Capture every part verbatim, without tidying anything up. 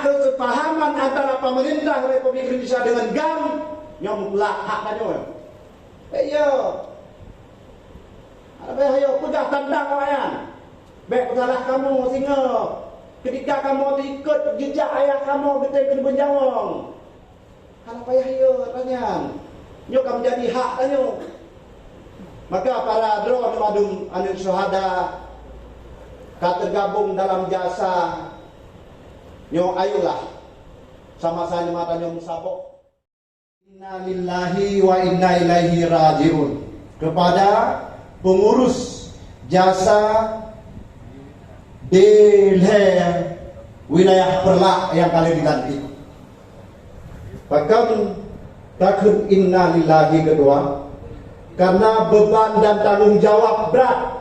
Kesepahaman antara pemerintah Republik Indonesia dengan GAM, nyoe mutlak hak tanyoe. Eh, ya. Habéh ayo peugah tantang awaknyan. Bék peusalah kamoe singoh, ketika kamoe teuikot jeujak ayah kamoe geutem keuneubeuet nyawöng. Hana payah yo tanyan. Nyoe ka menjadi hak tanyoe. Maka para droe mandum aneuk syuhada ka tergabung dalam jasa nyoe, ayolah sama-sama tanyoe meusaboh. Innalillahi wa inna ilaihi raji'un. Kepada pengurus jasa di lhée wilayah Peureulak nyang ka lheueh dilantik. Pakon takheun innalillahi keudua? Karena beban dan tanggung jawab brat.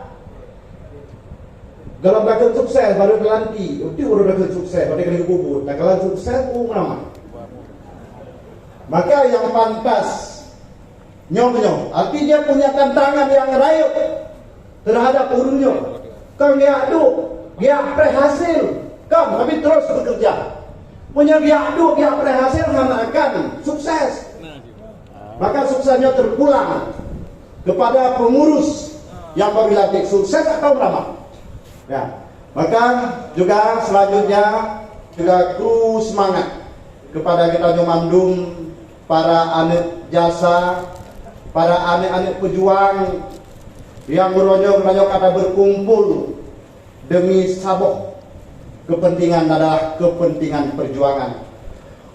Dalam takheun sukses baru dilantik, uti baru takheun sukses, pada kali kubur, tak kalah sukses, umur ramah. Maka yang pantas nyoe, nyoe, artinya punya tantangan yang rayeuk terhadap ureuëng nyoe. Kon geujak duek, geujak preh hasil, kon, tapi terus bekerja. Meunyoe geujak duek, geujak preh hasil, hana akan sukses. Maka sukses nyoe terpulang kepada pengurus yang apabila sukses atau meurama. Ya. Maka juga selanjutnya juga kru semangat kepada geutanyoe mandum para aneuk jasa, para aneuk-aneuk pejuang yang uroe nyoe geutanyoe ka berkumpul demi saboh kepentingan adalah kepentingan perjuangan.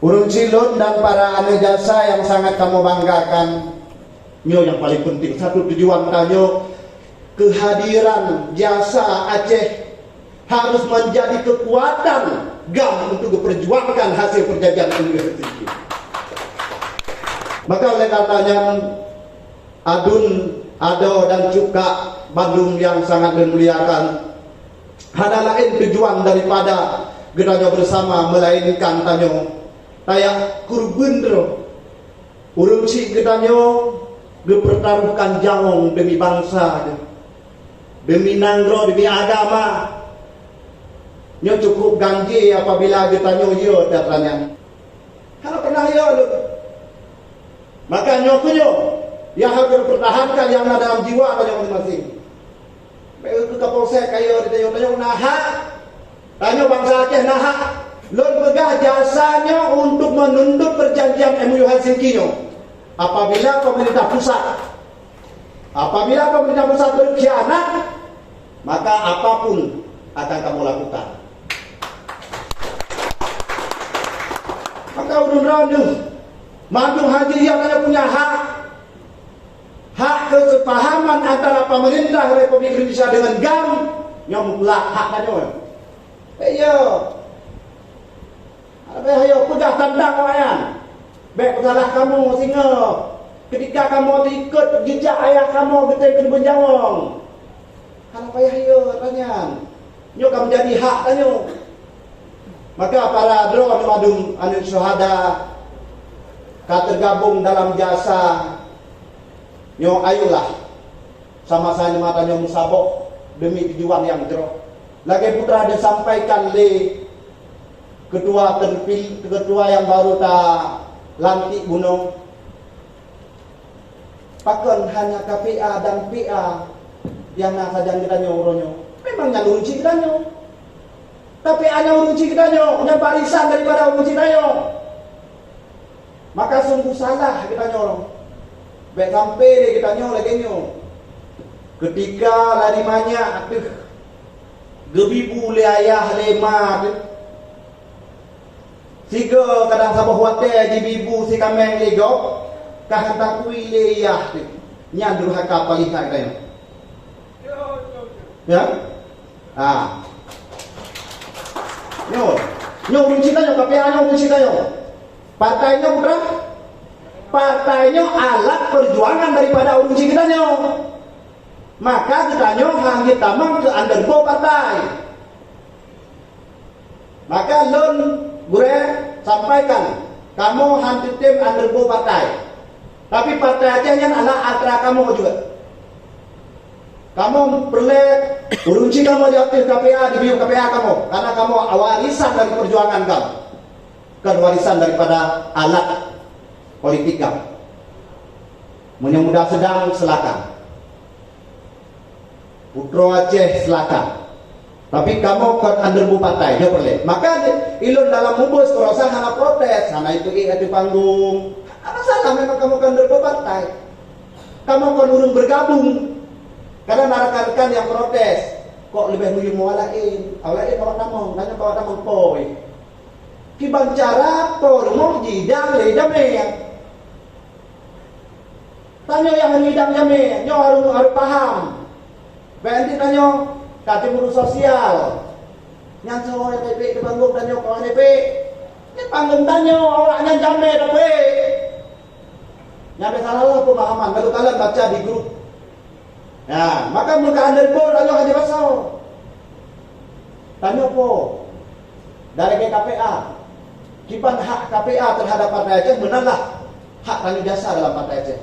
Ureuëng cilon dan para aneuk jasa yang sangat kamoe banggakan, nyoe yang paling penting. Satu tujuan tanyoe, kehadiran jasa Aceh harus menjadi kekuatan GAM untuk memperjuangkan hasil perjanjian M U F C. Maka oleh karenanya, adun, adoe dan cukak bandum yang sangat dimuliakan, hana laén tujuan daripada geutanyoe bersama melainkan tanyoe tajak keureubeuen droe. Ureuëng chik geutanyoe geupeutaruhkan nyawöng demi bansa, demi nanggroe, demi agama. Nyoe cukup ganjé apabila geutanyoe yo that nyan. Hana pernah yo lôn. Maka nyoe keuh nyoe nyang harus geupeutahankan nyang na dalam jiwa tanyoe masing-masing. Bèk keu kapolsek kayèe tanyoe, tanyoe na hak. Tanyoe bansa Aceh na hak. Lôn peugah jasa nyoe untuk menuntut perjanjian M U Helsinki nyoe. Apabila pemerintah pusat, apabila pemerintah pusat berkhianat, maka apapun akan kamoe lakukan. Maka ulôn raduh, mandum hadirin tanyoe punya hak. Hak kesepahaman antara pemerintah Republik Indonesia dengan GAM nyoe mutlak hak tanyoe. Eh, ya. Habéh ayo peugah tantang awaknyan. Bèk peusalah kamoe singoh. Ketika kamoe teuikot jeujak ayah kamoe geutem keuneubeuet nyawöng. Hana payah yo tanyan. Nyoe ka menjadi hak tanyoe. Maka para droe mandum aneuk syuhada ka tergabung dalam jasa nyoe, ayolah sama-sama tanyoe meusaboh demi tujuan nyang jroh. Lagèe peue telah disampaikan lé ketua terpil-, ketua nyang baru talantik bunoe, pakon hanya K P A dan P A nyang na sajan geutanyoe uroe nyoe? Memang nyan ureueng chik geutanyoe. Tapi hana ureueng chik geutanyoe, nyan barisan daripada ureueng chik geutanyoe. Maka sungguh salah geutanyoe. Bèk sampai lé geutanyoe lagèe nyoe. Keutika lari manyak teuh geubibu lé ayah lé ma teuh. Sigoe kadang saboh watèe jibibu sikaméng lé gob, ka han takui lé yah teuh. Nyan durhaka paléh that geutanyoe. Ya? Ha. Nyoe, nyoe ureueng chik tanyoe, K P A nyoe ureueng chik tanyoe. Partai nyoe putra, partai nyoe alat perjuangan daripada ureueng chik geutanyoe. Maka geutanyoe han jeuet tamong keu undergo partai. Maka lôn gurèe sampaikan, kamoe han teutem undergo partai. Tapi partai Aceh nyan adalah atra kamoe juga. Kamoe peureulèe ureueng chik kamoe di ateueh K P A, di miyueb K P A kamoe, karena kamoe warisan dari perjuangan kamoe. Kon warisan daripada alat politik kamoe. Meunyoe muda sedang, silakan. Putroe Aceh, silakan. Tapi kamoe kon underbu partai, nyoe peureulée. Maka ilôn dalam mubus, kurasa hana protes, hana ipeuék ateueh panggong. Hana masalah, memang kamoe kon underbu partai. Kamoe kon ureuëng bergabung. Kadang na rekan-rekan nyang protes, kok leubeh meuyuem awak laén. Awak laén bawa tamong, tanyoe bawa tamong poi. Kiban cara po rumoh jidang lé jamé. Tanyoe nyang hana idang jamé, nyoe harôh, harôh paham. Bék nanti tanyoe ka timbul sosial. Nyan soe nyang ipeuék di panggong tanyoe, kawan ipeuék. Di panggong tanyoe, awak nyan jamé tapeuék. Nyan biasa salah pemahaman. Lalu kalian baca di grup. Ya, maka meuka underbu tanyoe hana basoe. Tanyoe po? Dari K P A. Kiban hak K P A terhadap Partai Aceh, meunan lah hak tanyoe jasa dalam Partai Aceh.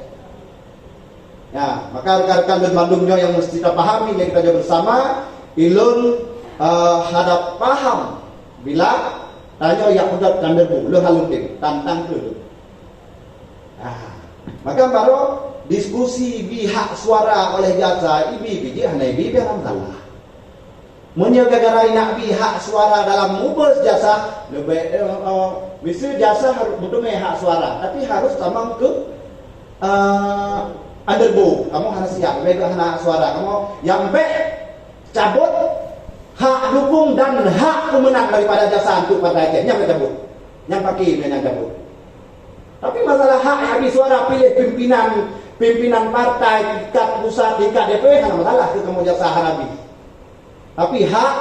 Ya, maka rekan-rekan dan bandum nyoe yang mesti kita pahami, yang kita jaga bersama, ilôn, eh, hana paham bila tanyoe nyang udeb ka underbu, lôn hana lôn tem, tantang keu lôn. Ah, maka baru diskusi bi hak suara oleh jasa, ibi bijih hana ibi biar salah. Meunyoe gara-gara inak bi hak suara dalam mubus jasa, leubeh, eh, eh, miseue jasa harus meuteumé hak suara, tapi harus tamong keu, eh, underbu. Kamoe hana siap, leubeh hana hak suara. Kamoe nyang bék cabot hak dukung dan hak peumeunang daripada jasa untuk Partai Aceh. Nyang bék cabot. Nyang paké nyang cabot. Tapi masalah hak nyang bi suara piléh pimpinan, pimpinan partai tingkat pusat, tingkat D P W, hana masalah keu kamoe jasa hana bi. Tapi hak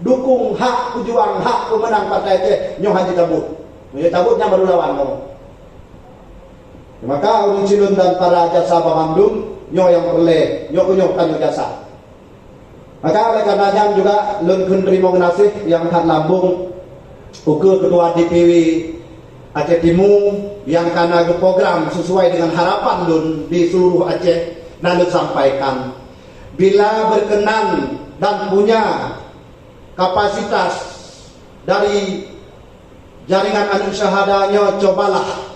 dukung, hak peujuang, hak peumeunang Partai Aceh nyoe hana jicabut. Meunyoe cabut nyan baru lawan kamoe. Maka ureuëng cilôn dan para jasa bandum nyoe nyang peureulée, nyoe keuh nyoe tanyoe jasa. Maka oleh karena nyan juga lôn kheun teurimong geunaséh nyang that lambông ukeue Ketua D P W Aceh Timu nyang ka na geuprogram sesuai dengan harapan lôn di seluruh Aceh dan lôn sampaikan, bila berkenan dan punya kapasitas dari jaringan aneuk syahada nyoe, cobalah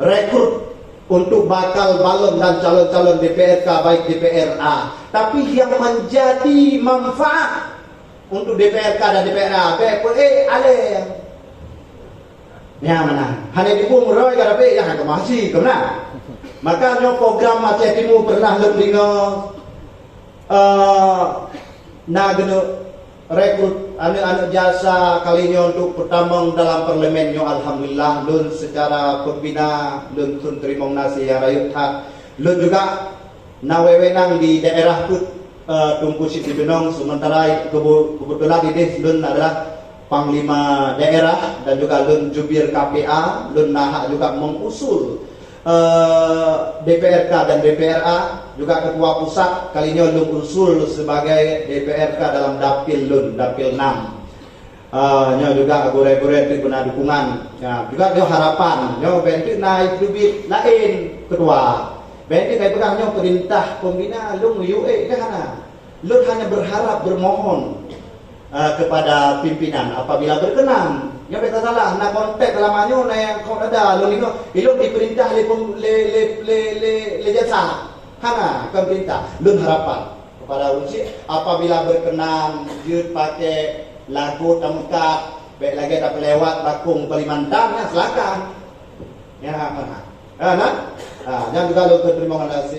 rekrut untuk bakal balon dan calon-calon D P R K baik D P R A. Tapi yang menjadi manfaat untuk D P R K dan D P R A, bék peuék alée. Nyang mana? Hana dibung roy ka, tapi nyang hana meuhaji, keunan. Maka nyoe program Aceh Timu pernah lôn deungoe, eh, na geuneuk rekrut aneuk-aneuk jasa kali nyoe untuk peutamong dalam parlemen nyoe. Alhamdulillah, lôn secara pembina lôn kheun teurimong geunaséh nyang rayeuk that. Lôn juga na wewenang di daerah peuet, eh, Teungku Chik di Beunong, sementara kebe-, kebetulan idéh lôn adalah panglima daerah dan juga lôn jubir K P A, lôn na hak juga mengusul eh, D P R K dan D P R A, juga ketua pusat, kali nyoe lôn usul sebagai D P R K dalam dapil lôn, dapil enam. Eh, nyoe juga gurée-gurée teuh beuna dukungan. Ya, juga nyoe harapan, nyoe bék teuk na teubiet laén ketua. Bék teuk kai peugah nyoe perintah pembina lôn U E dah na. Lôn hanya berharap, bermohon, eh, kepada pimpinan apabila berkenan. Nyoe beta salah, na konteks lama nyoe na nyang kok dada lôn ingat, ilôn diperintah lé pem-, lé, lé, lé, lé, lé jasa. Hana, kon perintah. Lôn harapan kepada ureuëng syiek, apabila berkenan, jeuet pakai lagu tameukat, bék lagée tapeulewat bakong Kalimantan, ya silakan. Ya, hana. Ha, na? Ha, nyan juga lôn teurimong geunaséh.